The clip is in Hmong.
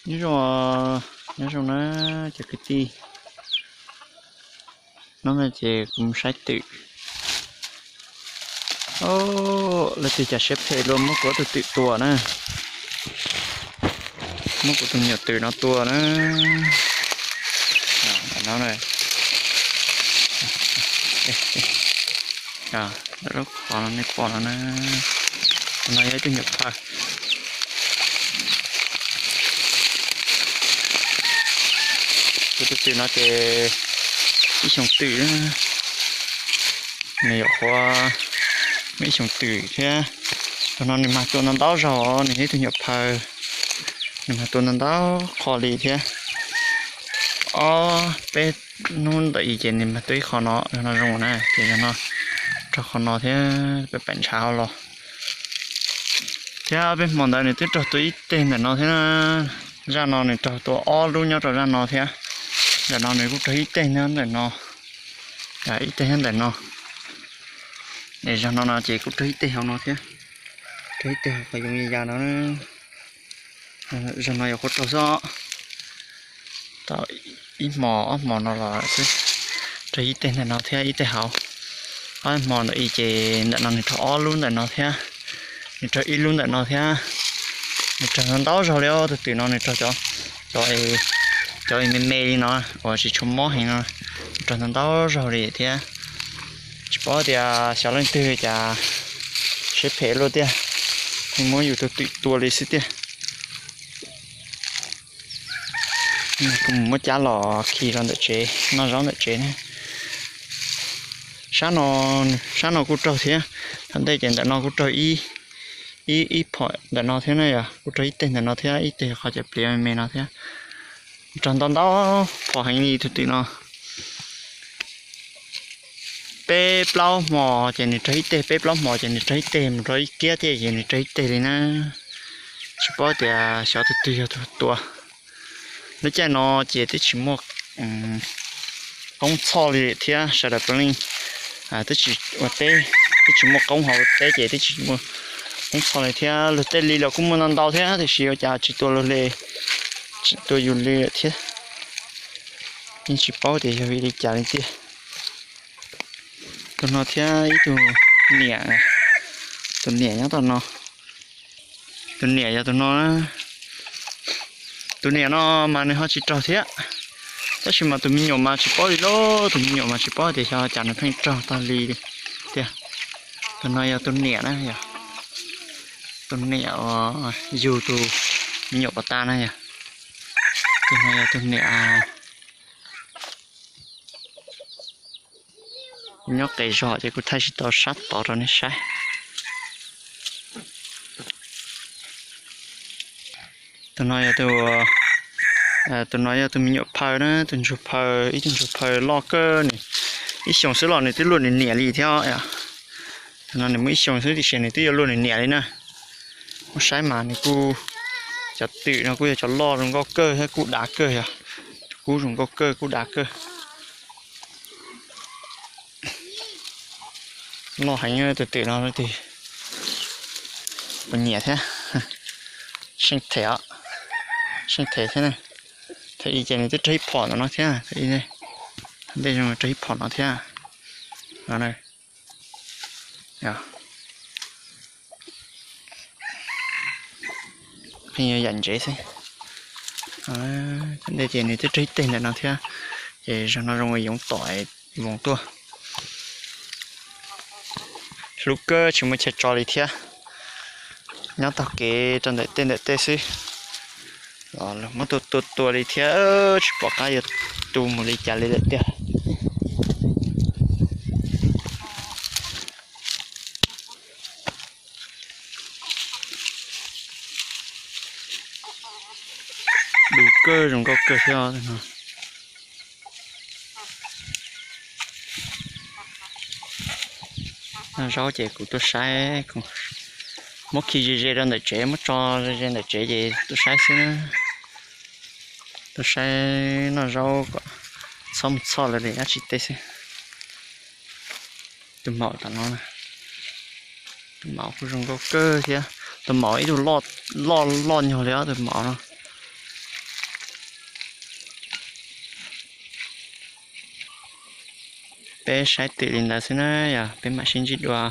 Nyob zoo, nyob zoo na cov kwv tij. Hnub no ces kuv mus saib twm. Leej twg cas siab phem luag muab kuv tus twm tua na. Muab kuv tus me nyuam twm no tua na. No, lub qhov no nej pom no na, no yog ib tug nyuam phawj. Kuv tus twm no ces ib xyoos twm, nws yuav qhuav muaj ib xyoos twm thiab. Tus no nws mag tua ntau ntau zaug, nws yog ib tug nyuam phawj, nws mag tua ntau ntau qho li thiab. Ob peb hnub ntawm i ces nws mag tua ib qho no, no zoo na, ces no raug qho no thiab, pem ntshav hauv los. Thiab peb hmo ntawd nws twb raug tua ib teg ntawm no thiab. Zaj no nws raug tua ob lub nyob rau zaj no thiab. Ntawm no nws kuj raug ib teg nyob ntawm no, ib teg nyob ntawm no. Es zaug no no ces kuj raug ib teg hauv no thiab, raug ib teg qhov yoov ya ya no. Zaug no yuav qhuav raug xwb, tau ib hmos ob hmos no los xwb, raug ib teg ntawm no thiab ib teg hauv. Ob hmo ntawm i ces ntawm no nws raug ob lub ntawm no thiab, nws raug ib lub ntawm no thiab. Nws raug ntau ntau zaug li os, tus twm no nws raug cov, cov, cov me me li no uas tsis tshua mob heev no, nws raug ntau ntau zaug li thiab. Tsis paub tias xyov leej twg cas siab phem luaj tiag, muab yus tus twm tua li xwb tiag. Kuv mus muab cab los khi rau ntawm tsev noj zaub ntawm tsev ne. Sab no, sab no kuj raug thiab, thaum ntej ces ntawm no kuj raug ib, ib phom ntawm no thiab na yom, kuj raug ib teg ntawm no thiab ib teg qhov cov pliav me me no thiab. Raug ntau ntau phom heev li tus twm no. Peb plaub hmo ces nws raug ib teg, peb plaub hmo ces nws raug ib teg, mus rau ib kiab tej ces nws raug ib teg li na. Tsis paub tias xyov tus twg yog tus tua. Lub caij no ces twb tsis muaj qoob txhoj li thiab, sawv daws puav leej twb tsis ua teb, twb tsis muaj qoob hauv teb ces twb tsis muaj qoob txhoj li thiab. Luag tej li los kuj muaj ntau ntau thiab, tiam sis ua cas tsis tua luag li, tsis tua yus li lawm thiab. Yeej tsis paub tias yog vim li cas li tiag. Tus no thiab ib tug niam, tus niam nyob tom no. Tus niam yog tus no. Tus niam no mas nws ho tsis raug thiab, tab sis mas tus me nyuam mas tsis paub li lauj, tus me nyuam mas tsis paub tias xyov cas nws pheej raug tag li tiag. Tus no yog tus niam na yom, tus niam uas yug tus me nyuam pov tas na yom. Tus no yog tus niam. Kuv nyob qis zog ces kuv thaij tsis tau sab tod rau nej saib. Tus no yog tus, tus no yog tus me nyuam phaw na, tus ntsuag phaw, ib tug ntsuag phaw loj kawg ni, ib xyoos xwb los nws twb luaj nws niam li thiab. Tus no nws muaj ib xyoos xwb tiam sis nws twb yuav luaj nws niam li na. Muab saib mas nws kuj, cov twm no kuj yog cov loj zoo nkauj kawg thiab kuj dav kawg yog, kub zoo nkauj kawg kuj dav kawg. Loj heev tus twm no, kuv nyiam thiab. Seej them, seej them thiab. Thaum ib ces nws twb raug ib phom ntawm no thiab, ntej zoo raug ib phom no thiab. Pheej yuav yam ntsev xwb. Ntej ces nws twb raug ib teg ntawm no thiab, ces zaum no zoo yoov tom voos tuaj. Hlub kawg tsis muaj chaw tso li thiab, nyob taug kev rau ntawm tej ntawm tej xwb. Muab tua tua tua li thiab, tsis pom qab yuav tu mus li cas li lawm tiag. Du kawg zoo nkauj kawg thiab no. Noj zaub ces kuv tuaj saib, muab khi ze ze rau ntawm tsev, muab tso ze ze ntawm tsev ces tuaj saib xwb na. Tuaj saib noj zaub kom txhob mus txhoj lawv li dab tsi teb xwb. Tus maum tom no, tus maum kuj zoo nkauj kawg thiab. Tus maum ib tug loj loj nyuag li os, tus maum no. peb saib twm li ntawd xwb na, yog peb mam sib ntsib dua.